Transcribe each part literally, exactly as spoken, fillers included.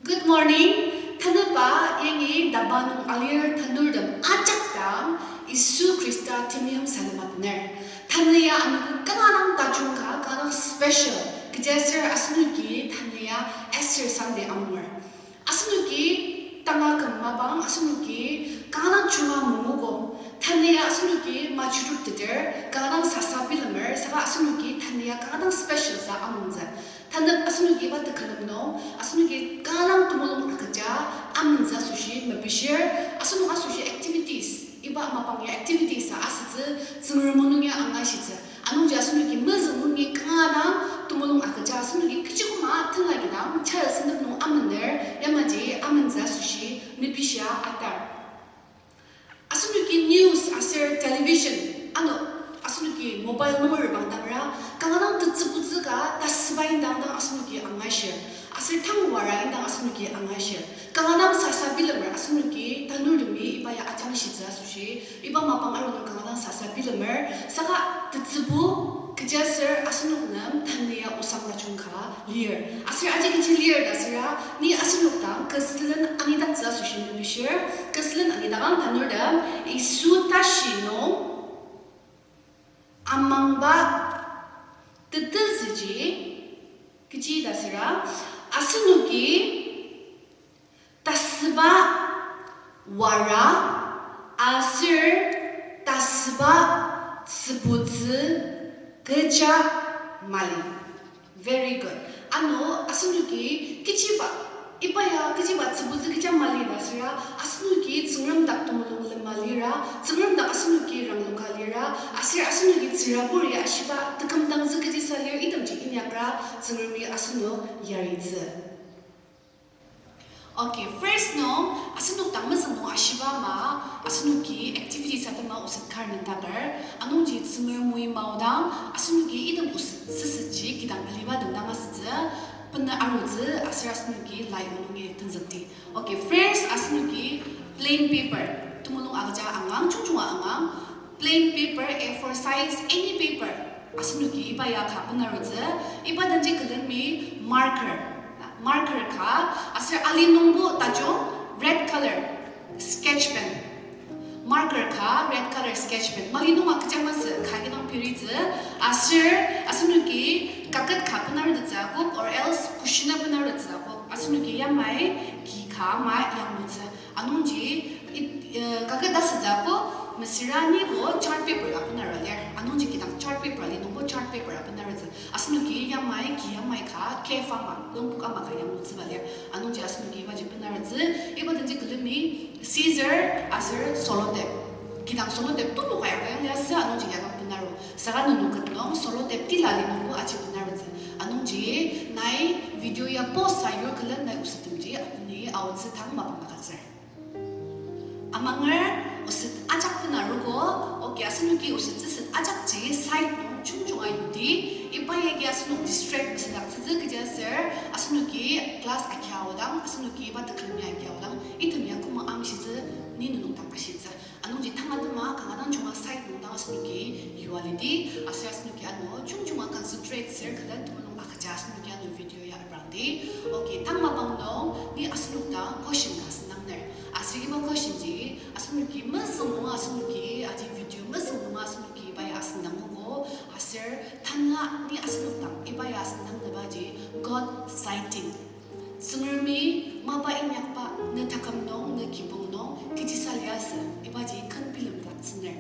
Good morning. Tanüba yangi taba nung alir tanurtem ajak dang Yisu Khrista temeim salem abener. Tanü ya anogo kanga dang tajung ka, kanga dang special. Kechiaser asenoki tanü ya Easter Sunday amunger. Asenoki tanga küm mapang, asenoki kanga dang junga mungugo. Tanü ya asenoki majuruteter, kanga dang sasa bilemer, saka asenoki tanü ya kanga dang special sa amungtsü. Tanü asenoki iba tekülem nung, asenoki kanga dang temulung agüja amungtsü asoshi mepishir, asenok asoshi activities, iba mapang ya activities a asütsü, Tsüngrem o nung ya angashitsü. Anungji asenoki mezüng nungi kanga dang temulung agüja asenoki kechi koma tenla kidang child sentep nung amener, yamaji amentsü asoshi mepishia atar. Asenoki news aser television, ano asenoki mobile number bangdangra, kanga dang tetsübutsü ka tasüba indang dang asenoki angashir. Aser tang wara indang asenoki angashir. Kanga dang sasa bilemer asenoki tanurtemi iba ya ajangshitsü asoshi, iba mapang aru nung kanga dang sasa bilemer, saka tetsübu, kechiaser asenok nem tanü ya osang tajung ka lir. Aser aji kechi lir ta süra, ni asenok dang kü sülen anidaktsü asoshi mepishir, kü sülen anidakang tanurtem, Yisu tashi nung amangba tetezüji, kechi ta süra, asenoki tasüba wara aser tasüba tsübutsü kecha mali. Very good. Ano asenoki kechiba, iba ya kechiba tsübutsü kecha mali ta süra, asenoki Tsüngrem dak temulung lema lira, Tsüngrem dak asenoki rangloka lira, aser asenoki tsürabur ya ashiba tekümdangtsü kechisa lir itemji inyakra Tsüngremi asenok yaritsü. Okay, first nung, asenok dang mezüng nung ashiba ama, asenoki activities atema oset kar nüngdaker, anungji Tsüngrem o maodang, asenoki item oset süsüji kidang aliba dang dang asütsü, bena arutsü, aser asenoki lai o nungi tenzükdi. Okay, first asenoki plain paper, temulung agüja angang, chungchunga angang, plain paper, A four size, any paper. Asenoki iba ya ka benarutsü, iba denji külemi marker. Marker ka, aser ali nungbo tajung red color sketch pen. Marker ka, red color sketch pen. Mali nunga kechang masü ka kidang piritsü, aser asenoki kaket ka benarutettsü akok, or else kushina benarutettsü akok. Asenoki yamai ki ka ama yanglutsü. Anungji, it, eh, kaket asütsü akok, mesüra nibo chart paper a benarua lir. Anungji kidang chart paper ali nungbo chart paper a benarutsü. Asenoki yamai, ki yamai ka, kef ama, longbook ama ka yanglutsüba lir. Anungji asenoki ibaji benarutsü, iba denji külemi scissor aser sellotape. Kidang sellotape tulu ka ya ka yangliasü, anungji ya dang benaru. Saka nenok ket nung sellotape tila li nungbo aji benarutsü. Anungji nai video ya pause sayur külen nai osettemji apuni aotsü tang mapang agütsür. Amanger oset ajak benarugo, okay, asenoki oset tsüset ajakji side nung chungchunga yudi, iba yagi asenok distract mesüdaktsütsü kechiaser, asenoki class agia aodang, asenoki iba tekülemi agia aodang, item ya koma amshitsü, ni nenok dang ashitsü. Anungji tang atema kanga dang junga side nung dang asenoki yua lidi, aser asenoki ano chungchunga concentrate sür külen temulung agüja asenoki ano video ya abrangdi. Okay, tang mapang nung ni asenok dang question ka asüngdangner. Aser iba question ji, asenoki mezüng nung asenoki, aji video mezüng nung asenoki iba ya asüngdangogo, aser tanü ni asenok dang iba ya asüngdangtebaji God sighting. Tsüngremi mapa inyakba ne taküm nung, ne kibong nung, kechisa liasü, ibaji ken bilemdaktsüner.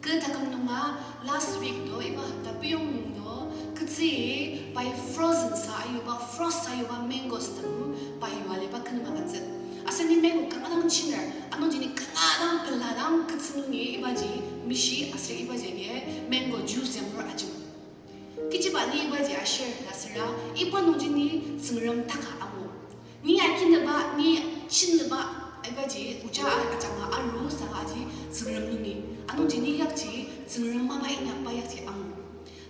Kü taküm nunga last week to, iba hopta peyong nung to, ketsü pai frozen sa ayuba, frost ayuba mangoes tem pai yua liba kü nem agütsü. Aser ni mango kanga dang chiner, anungji ni kanga dang pela dang ketsü nungi ibaji mishi aser ibaji agi mango juice yanglur ajung. Kechiba ni ibaji ashir ta süra, iba nungji ni Tsüngrem taka angu. Ni akineba, ni chineba, ibaji oja ajanga aru saka aji Tsüngrem nungi. Anungji ni yakji Tsüngrem mapa inyakba yakji angu.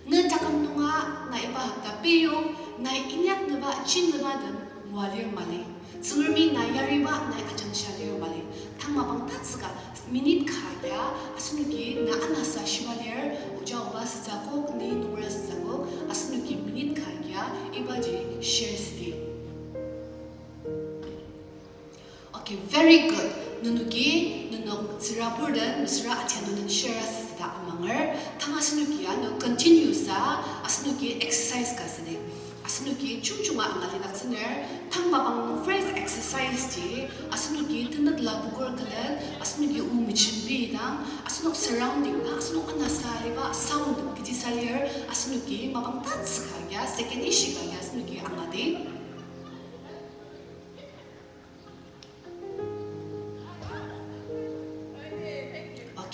Ne taküm nunga na iba hopta peyong, nai inyakneba, chineba den ngua lir mali. Tsüngremi na yariba, nai ajangshia lir mali. Tang mapang tatsüka, minute ka ya, asenoki na anasa shiba lir, oja oba sütsü akok, ni nunger sütsü akok, asenoki minute ka ya, ibaji share südi. Okay, very good. Nenoki, nenok tsürabur den, mesüra atianu den share asütsüta amanger. Tang asenoki ano continue sa, asenoki exercise ka südi. Asenoki chungchunga angalidaktsüner, tang mapang first exercise ji, asenoki tenük lapoker külen, asenoki o mejembidang, asenok surrounding na, asenok anasa aliba sound kechisa lir, asenoki mapang tatsüka ya, second ishika ya, asenoki angadi.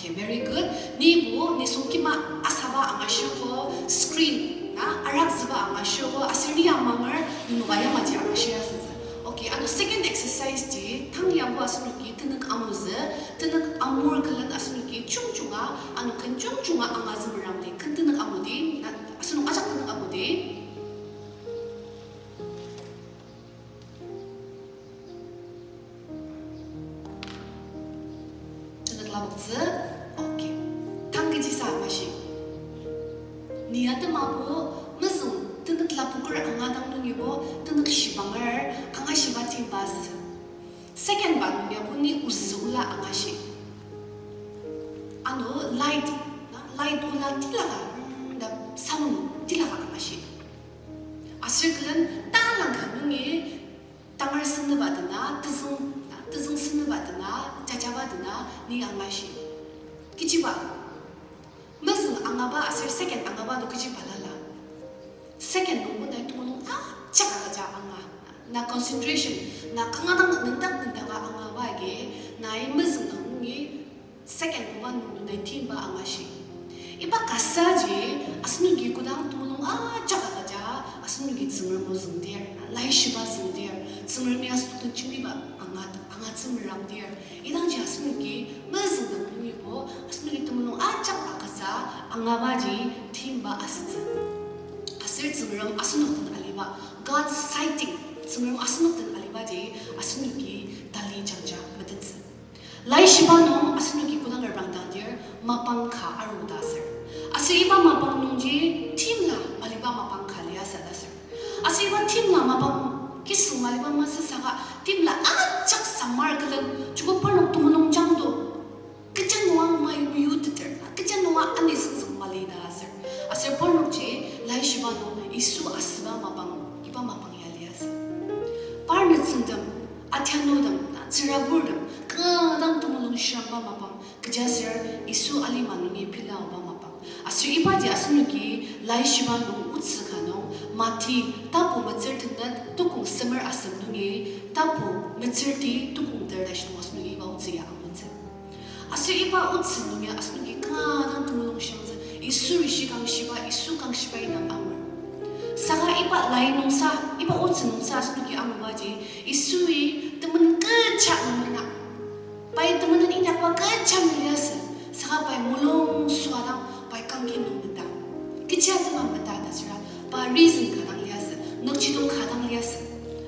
Okay, very good. Nibo, nisung kima asaba angashiogo, screen na arakzüba angashiogo, aser ni amanger, nenoka yamaji angashir asütsü. Okay, ano second exercise ji, tang yabo asenoki tenük amutsü, tenük amur külen asenoki chungchunga, ano ken chungchunga angazü merangdi, ken tenük amudi, na asenok ajak tenük amudi. Tenük lapoktsü, okay. Tang kechisa angashi. Ni atema bo mezüng tenük lapoker angadang nungibo tenük shibanger angashiba timba asü. Second ba nungibo ni ozü ola angashi. Ano light, na light ola tilaka, mm, da sound tilaka angashi. Aser külen talangka nungi tangar senüba dena, tezüng, tezüng senüba dena, jajaba dena, ni angashi. Kechiba. Mezüng angaba aser second angaba do kechi balala. Second nungbo nai temulung ajak agüja anga. Na concentration, na kanga dang nendak nendaka angaba agi, nai mezüng nungi second nungba nung nai timba angashi. Iba kasaji, asenoki kodang temulung ajak agüja, asenoki Tsüngrem o züngdir, laishiba züngdir, Tsüngremi asenok den jembiba anga, angatsü merangdir. Idangji asenoki mezüngdang nungibo, asenoki temulung ajak agütsü angabaji timba asütsü. Aser Tsüngrem asenok den aliba, God's sighting, Tsüngrem asenok den alibaji asenoki tali jangja metettsü. Laishiba nung asenoki kodang reprangdangdir mapang ka aru ta aser. Aser iba mapang nungji timla maliba mapang ka liasü ta aser. Aser iba timla mapang kisüng maliba masü saka timla ajak samar külen joko parnok temulung jangdo. Kecha nunga mai meyuteter, kecha nunga ani süngzük mali ta aser. Aser parnokji laishiba nung Yisu asüba mapang, iba mapang ya liasü. Par nütsüngtem, atianutem, tsüraburtem, kanga dang temulung shirangba mapang, kechiaser Yisu alima nungi pelaoba mapang. Aser ibaji asenoki laishiba nung otsü ka nung, Mati tapu metsür tenet tukong semer asem nungi, tapu metsürti tukong ter ta shi nung asenoki iba otsü ya angutsü. Aser iba otsü nung ya asenoki kanga dang temulung shirangtsü, Yisu rishi kangshiba, Yisu kangshiba indang angur. Saka iba lai nungsa, iba otsü nungsa asenoki angubaji, Yisui temenen kecha memena. Pai temenen inyakba kecha meliasü, saka pai mulung süadang pai kangki nung mendang. Kechi atema menda ta süra, pa reason ka dang liasü, nükjidong ka dang liasü.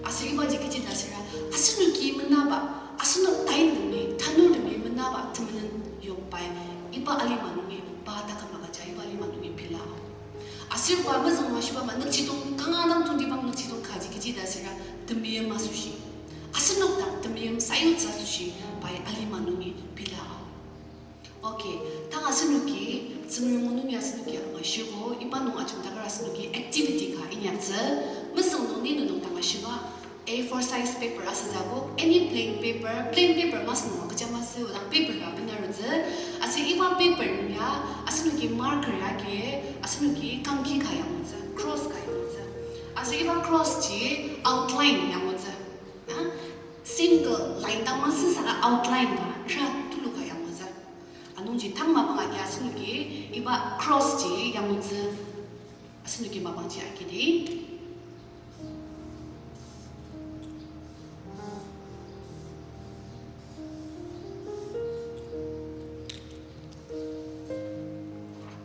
Aser ibaji kechi ta süra, asenoki menaba, asenok tainemi, tanurtemi menaba temenen yong pai, iba alima nungi, pa taküm agüja, iba alima nungi pela. Aser pa mezüng mashiba ma nükjidong, kanga dang tongtibang nükjidong kaji kechi ta süra, temeim asoshi. Asenok dang temeim sayutsü asoshi, pai alima nungi pela. Okay, tang asenoki, Tsüngrem o nungi asenoki angashiogo, iba nung ajemdaker asenoki activity ka inyaktsü, mezüng nung ni nenok dang ashiba, A four size paper asütsübo, any plain paper, plain paper masü nung kecha masü, odang paper ka benarutsü, aser iba paper nung ya, asenoki marker ya agi, asenoki kangki ka yangutsü, cross ka yangutsü. Aser iba cross ji outline yangutsü. Na, single line dang masü saka outline ka, ra tulu ka yangutsü. Anungji tang mapang agi asenoki iba cross ji yangutsü. Asenoki mapangji agidi.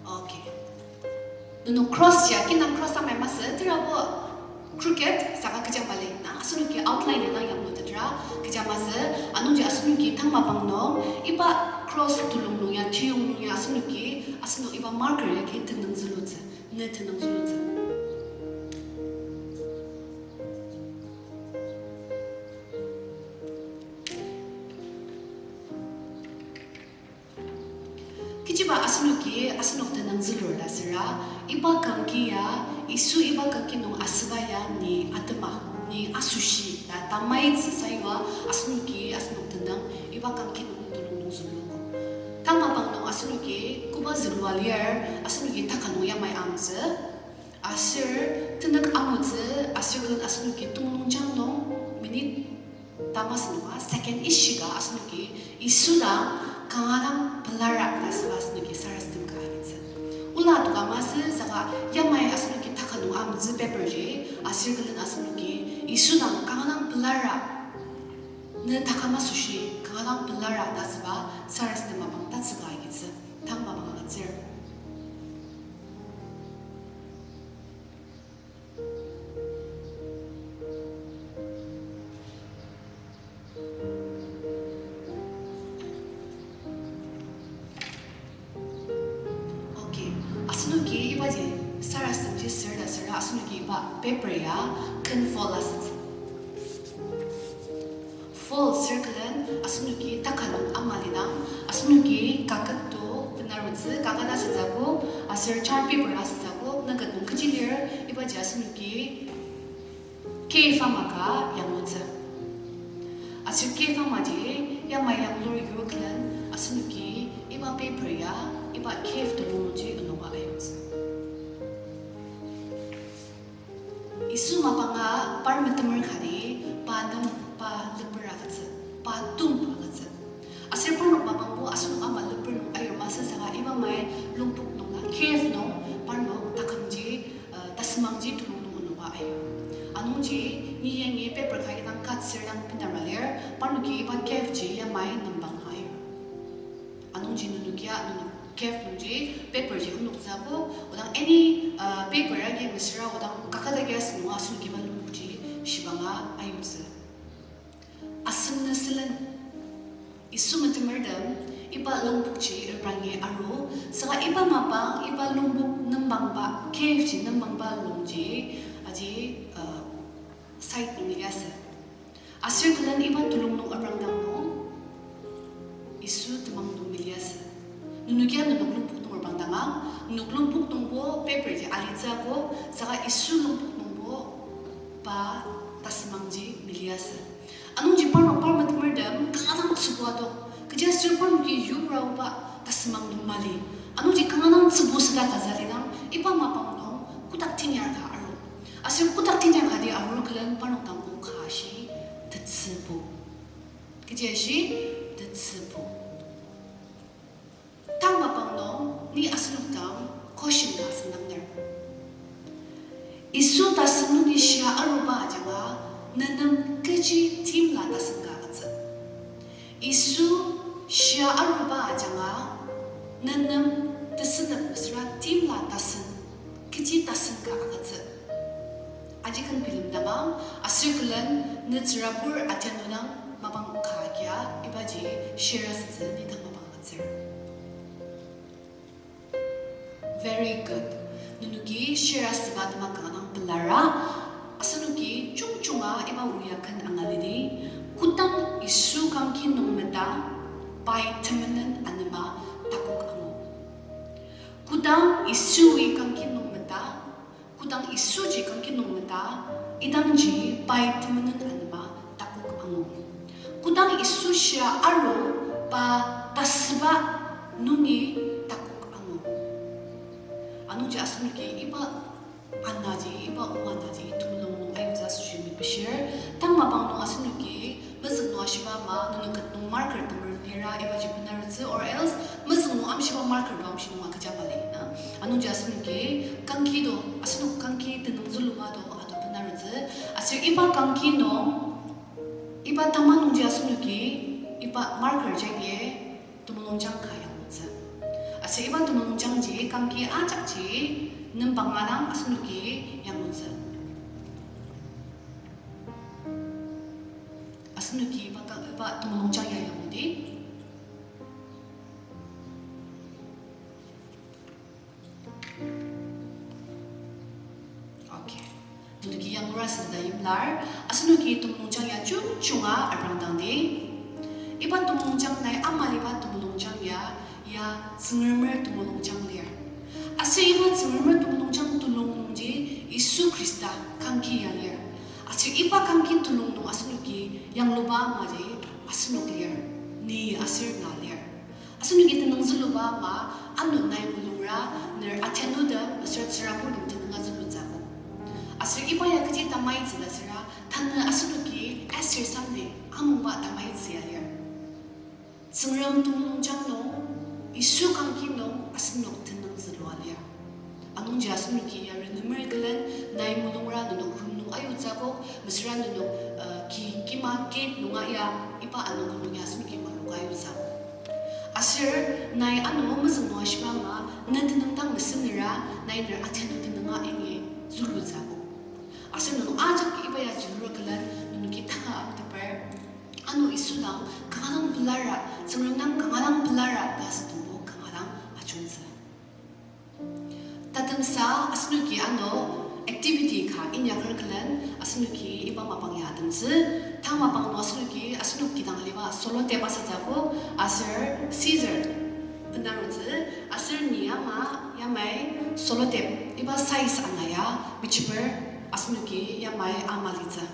Okay. Nenok cross ya, kinang cross amai masü, terabo crooked, saka kecha mali. Na, asenoki outline ya dang yamlutetra, kecha masü, anungji asenoki tang mapang nung, iba cross tulung nung ya, tiyong nung ya, asenoki, asenok iba marker ya ki tenüng zülutsü, ne tenüng zülutsü. Shiba asenoki asenok tenüng zülur ta süra, iba kangki ya, Yisu iba kangki nung asüba ya ni atema, ni asoshi ta tamaitsü sayua, asenoki asenok tenüng iba kangki nung tulung nung zülugo. Tang mapang nung asenoki koba zülua lir, asenoki taka nung yamai amtsü. Aser tenük angutsü, aser külen asenoki temulungjang nung minute tamasa nunga second ishika asenoki Yisu dang kanga dang pelara ta asüba asenoki sarasadem ka agitsü. Ola toka masü saka yamai asenoki taka nung amtsü paper ji, aser külen asenoki Yisu dang kanga dang pelara, ne taka masoshi kanga dang pelara ta asüba sarasadem mapang tatsüka agitsü. Tang mapang agütsür. Okay, asenoki ibaji sarasademji sür ta süra asenoki iba paper ya ken fold asütsü. Fold sür külen asenoki taka nung ama lidang, asenoki kaket to benarutsü, kaket asütsübo, aser chart paper asütsübo, nüket nung kechi lir, ibaji asenoki cave ama ka yanglutsü. Aser cave amaji yamai yanglur yur külen asenoki iba paper ya iba cave telung nungji enoka ayutsü. Yisu mapanga par metemer kati, pa nem pa leper agütsü, pa tum agütsü. Aser parnok mapangbo asenok ama leper nung ayur masü saka iba mai lungpok nung na cave nung parnok takümji, uh, tasümangji tulung nung enoka ayur. Anungji ni yangi paper ka idang cut sür dang benara lir, parnoki iba cave ji yamai nembang ayur. Anungji nenokia nenok cave nungji paper ji onoktsü akok, odang any, uh, paper agi mesüra odang kaket agi asünung asenoki iba lungpokji shibanga ayutsü. Asem nü sülen. Yisu metemertem iba lungpokji reprangi aru, saka iba mapang iba lungpok nembangba, cave ji nembangba lungji, aji, uh, side nung liasü. Aser külen iba telung nung reprangdang nung, Yisu temang nung meliasü. Nenokia nenok lungpok nung reprangdanga, nenok lungpok nungbo paper ji alitsü akok, saka Yisu lungpok nungbo pa tasümangji meliasü. Anungji parnok par metemertem kanga dang tsübu adok, kechiaser parnoki yura oba tasümang nung mali. Anungji kanga dang tsübu süda kazalidang, iba mapang nung kotak tenyar ka aru. Aser kotak tenyar kati arur külen parnok dang kong ka ashi tetsübu. Kechi ashi tetsübu. Tang mapang nung ni asenok dang question ka asüngdangner. Yisu tasem nungi shia aruba ajanga nenem kechi timla tasem ka agütsü? Yisu shia aruba ajanga nenem tesünep mesüra timla tasem, kechi tasem ka agütsü? Aji ken bilemdanga, aser külen ne tsürabur atianudang mapang ka agia ibaji share asütsü ni dang mapang agütsür. Very good. Nenoki share asüba tema kanga dang pelara, asenoki jungjunga iba o ya ken angalidi, kodang Yisu kangki nung meta, pai temenen anema takok angu. Kodang Yisui kangki nung meta, kodang Yisuji kangki nung meta, idangji pai temenen anema takok angu. Kodang Yisu shia aru, pa tasüba nungi takok angu. Anungji asenoki iba anaji, iba o anaji temulung nung ayutsü asoshi mepishir. Tang mapang nung asenoki mezüng nung ashiba ama, nenok ket nung marker temer lira ibaji benarutsü, or else mezüng nung amshiba marker to amshi nunga kecha mali na. Anungji asenoki kangki to, asenok kangki tenüng zülua to ato benarutsü. Aser iba kangki nung, iba tama nungji asenoki iba marker jagi temulungjang ka yanglutsü. Aser iba temulungjangji kangki ajakji nembang adang asenoki yanglutsü. Asenoki iba ka, iba temulungjang ya yangludi. Okay. Nenoki yanglur asütsü ta yimlar, asenoki temulungjang ya jungjunga reprangdangdi. Iba temulungjang nai amaliba temulungjang ya, ya Tsüngremer temulungjang lir. Aser iba Tsüngremer temulungjang tulung nungji Yisu Khrista kangki ya lir. Aser iba kangki tulung nung asenoki yangluba amaji asenok lir, ni aser na lir. Asenoki tenüng züluba ama, ano nai mulungra, ner atenutem aser tsüraburtem tenünga zülutsü akok. Aser iba ya kechi tamaitsü ta süra, tanü asenoki Easter Sunday amungba tamaitsü ya lir. Tsüngrem temulungjang nung, Yisu kangki nung asenok tenüng zülua lir. Anungji asenoki ya renemer külen nai mulungra nenok room nung ayutsü akok, mesüra nenok, uh, ki, kima gate nunga ya iba anogo nung ya asenoki maloka ayutsü akok. Aser nai ano mezüng nung ashiba ama, ne tenüng dang mesünera, nai ner atenu tenünga ingi zülutsü akok. Aser nenok ajak iba ya zülur külen nenoki taka amteper, ano Yisu dang kanga dang pelara, Tsüngrem dang kanga dang pelara ta sütongbo kanga dang ajungtsü. Tatemsa asenoki ano activity ka inyaker külen asenoki iba mapang ya atemtsü, tang mapang nung asenoki asenok kidang aliba sellotape asütsü akok aser scissor benarutsü, aser ni ama yamai sellotape iba size ana ya mechiper asenoki yamai ama litsü.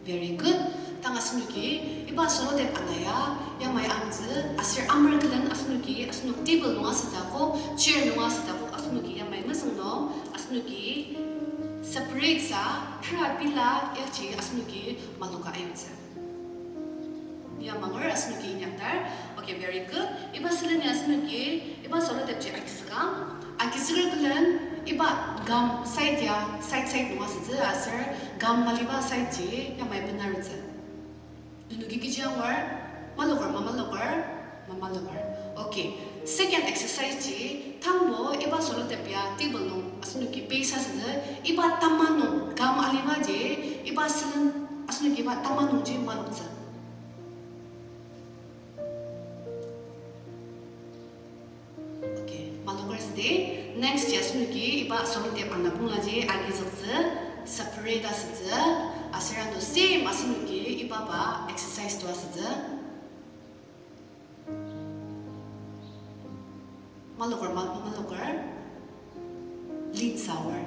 Very good. Tang asenoki iba sellotape ana ya yamai amtsü, aser amer külen asenoki asenok table nung asütsü akok, chair nung asütsü akok, asenoki yamai mezüng nung asenoki separate sa, pera pila yakji asenoki maloka ayutsü. Ya manger asenoki inyakdar. Okay, very good. Iba sülen ya asenoki iba sellotape ji agizükang. Agizüker külen iba gum side ya, side side nung asütsü aser gum maliba side ji yamai benarutsü. Nenoki kechi angur, maloker, mamaloker, mamaloker. Okay. Second exercise ji, tangbo iba sellotape ya table nung asenoki paste asütsü, iba tama nung gum aliba ji, iba sülen asenoki iba tama nungji maloktsü. Okay, maloker südi. Next ji asenoki iba sellotape ana ponglaji agizüktsü, separate asütsü, aser ano same asenoki iba ba exercise to asütsü. Maloker, ma-, maloker. Lean saor.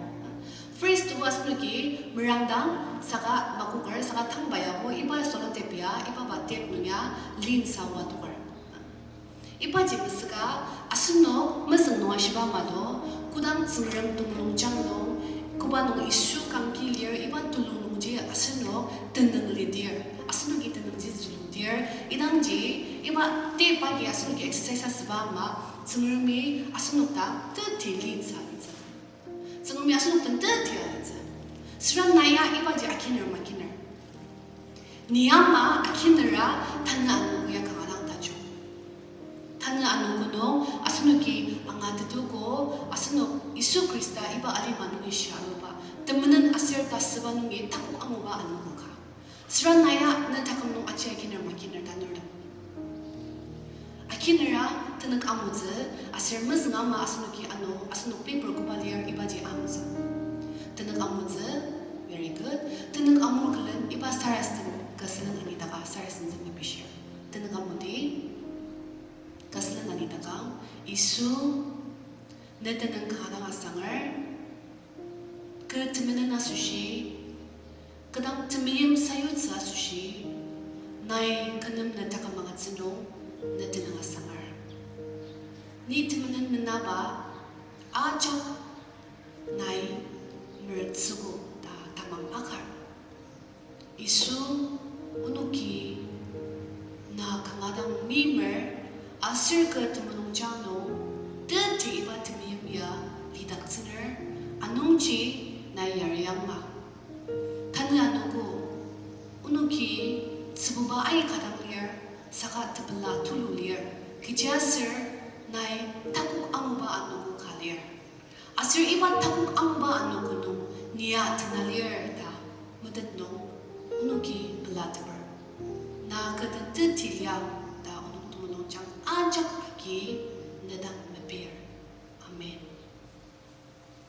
First to asenoki merangdang saka makoker saka tangba yabo iba sellotape ya, iba ba tape nung ya lean saoa toker. Ibaji mesüka, asenok mezüng nung ashiba ama do, kodang Tsüngrem temulungjang nung, koba nung Yisu kangki lir iba tulung nungji asenok tenüng lidir, asenoki tenüngji züludir, idangji iba tape agi asenoki exercise asüba ama, Tsüngremi asenok dang teti lean sa litsü. Tsüngremi asenok dang teti alitsü. Süra nai ya ibaji akiner makiner. Ni ama akinera tanü anogo ya kanga dang tajung. Tanü anogo nung asenoki angatetuko, asenok Yisu Khrista iba alima nungi shia aruba, temenen aser tasüba nungi takok anguba anogo ka. Süra nai ya ne taküm nung aji akiner makiner tanurtem. Akinera tenük amutsü, aser mezüng ama asenoki ano, asenok paper koba lir ibaji amutsü. Tenük amutsü, very good. Tenük amur külen iba sarasadem ka sülen anidaka, sarasadem züngmepishir. Tenük amudi, ka sülen anidaka, Yisu, ne tenüng kanga dang asanger, kü temenen asoshi, kü dang temeim sayutsü asoshi, nai kü nem ne taküm agütsü nung ne tenüng asanger. Ni temenen menaba ajak nai merütsüogo ta tamang akar. Yisu, onoki na kanga dang meimer, aser kü temulungjang nung teti iba temeim ya lidaktsüner, anungji nai yariangma. Tanü anogo, onoki tsübuba aika dang lir, saka tepela tulu lir, kechiaser nai takok anguba anogo ka lir. Aser iba takok anguba anogo nung nia tena lir ta metet nung, onoki pelateper. Na kü den teti liang ta onok temulungjang ajak agi ne dang